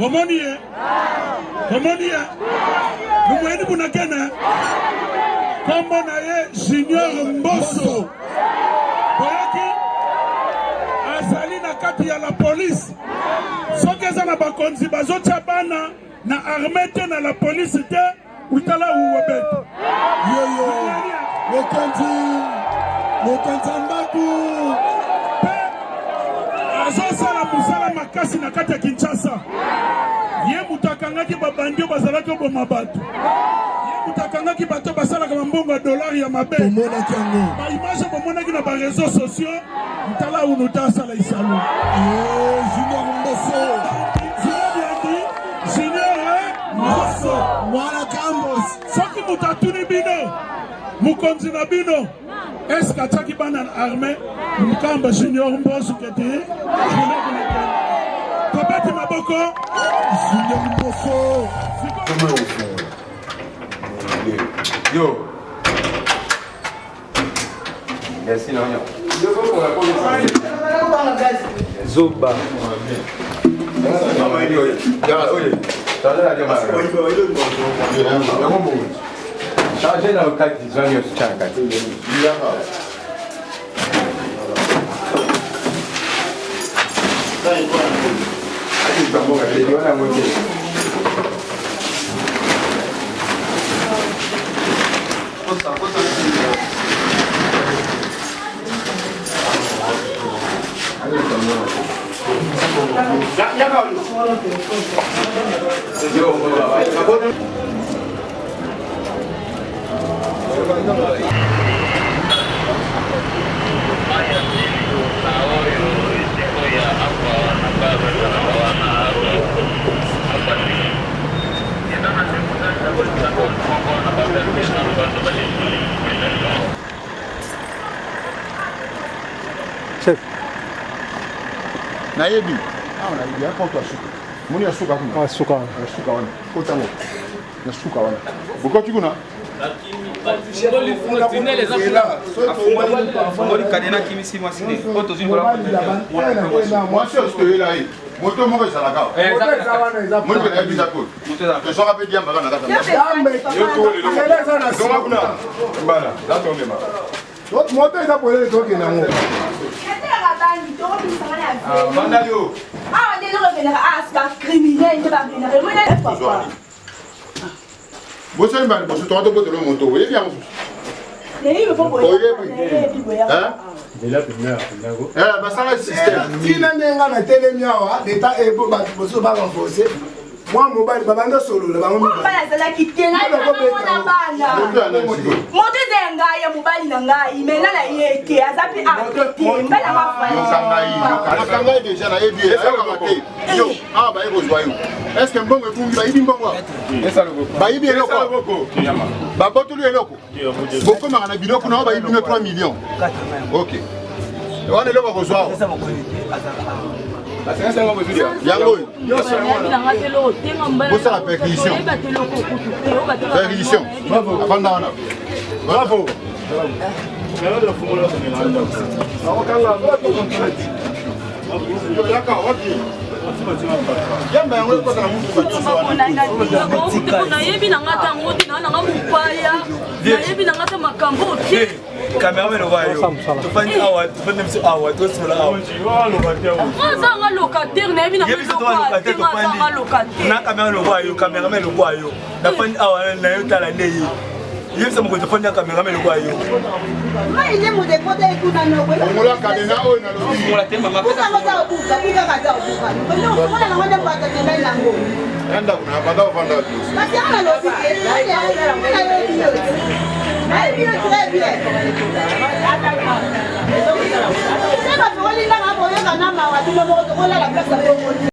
Bomoni ye? Bomoni ye? Mumweni bunakene? Kombo na ye Junior Mboso. Boyoki? Azali na kati ya la police. Soki eza na bakonzi bazotia bana na armée te na la police te, utala uwebete. Yoyo mokonzi mokonzi ya ndako mpe azosala mosala makasi na kati ya Kinshasa. Ye moto akangaki babandi oyo bazalaki koboma bato, ye moto akangaki bato basalaka bambongo ya dolari ya mabe. Tomonaki yango Baimage bomonaki na bareseau sociaux, ntala unu ta asala isalo. Eh, Junior Mboso. Junior Mboso. Mwana Kambos. Soki moto atuni bino mokonzi na bino eske atiaki bana na armée, Mkamba Junior Mboso kete tobeti maboko. Junior Mboso. Yo. Merci, non. Zoba. Chargé na kati, zwa nyonso tya na kati. Wana yango te. Chef. Nayebi awa, nayebi ya porte ya suka, moni ya suka kuna. Ah, suka. Ya suka wana, kotango ya suka wana, bokoti kuna. Afungoli kadena, akimisi mwasi ne oyo tozwi. Mwasi oyo toyela ye moto moko ezalaka moni mpe nayebi ndako oyo tozwaka mpe diambaka na kati zonga kuna mbala zatomema. Moto eza polele, tokende yango. Banda yo. Awa nde eloko ekendaka, bacriminel nde bakendaka. Bosali mbala liboso tonga tobotelo moto, oyebi yango susu, oyebi basala système. Ntina ndenge nga natelemi awa, leta bato mosusu barenforce mwa mobali, babanda osolola bango. Mobali azalaki te, ngai namona bana. Moto eza ya ngai, ya mobali na ngai, me nga na ye te, aza mpe apete mobali anga. Yoka ngai, deja nayebi ye, ayokaka te. Yo awa baye kozwa yo, est ce que mbongo ebungi? Bayibi mbongo, bayibi eloko, babotoli eloko, bokomaka na biloko na oyo bayibi bino 3 millions. Ok, wana eloko akozwa awa yango oyo bosala perquisition, perquisition. Afanda wana, bravo. Yaka wapi yamba yango ekota na mutuka nyonso wana. Nayebi na nga tango te, naa nanga mopaya, nayebi na nga te makambo te. Cameraman oyo tofandi awa, tofandi biso awa, tosola awa. Azanga locataire, nayebi na azanga locataire. Na cameraman lokwa yo, cameraman lokwa yo, nafandi awa na yo, tala nde ye yebisa mokonzi, afandi na cameraman lokwa yo. Fongola kadena oyo nalobi. Ya ndako na banda ovanda. Kasi yango nalobi te, nayebi yo, nayebi yo très bien. Se bafongoli ndanga, boyoka na mawa bino moko, tokolala place ya bongo.